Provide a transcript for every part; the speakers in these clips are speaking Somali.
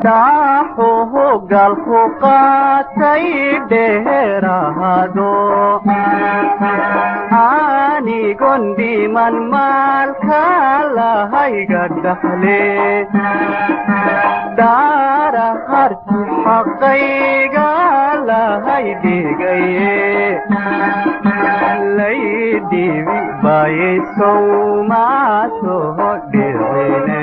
Dhaaxuhu galku qaatay dheeraado, anigon dhiman maalka lahayga dhaxle, daara harti xaqayga lahay dhigaye, laydhibi baayay sowmaa soo dhicine.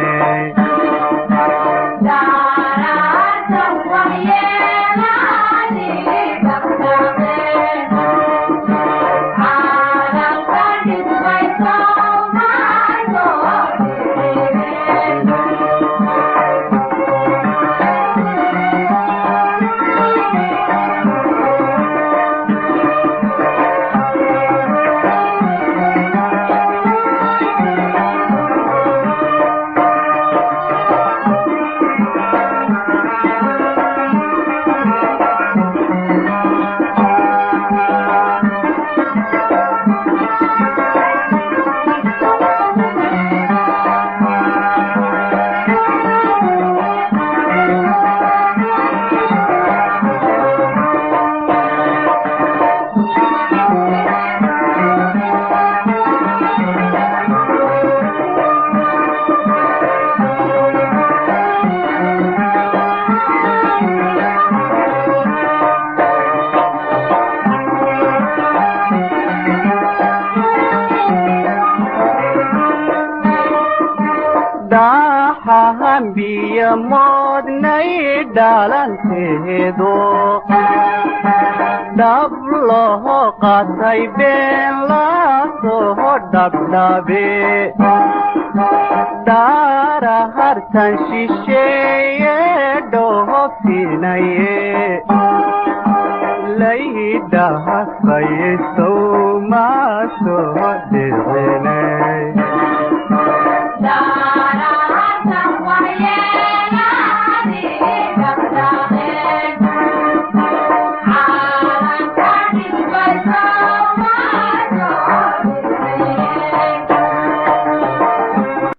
Dhaaxahan biyo moodnay dhalanteedo, dhab loho qaatay been lasoo dhabdhabe, dhaara hartan shisheeye dhoofinaye, laydhahafaye sowmaa soo dhicine.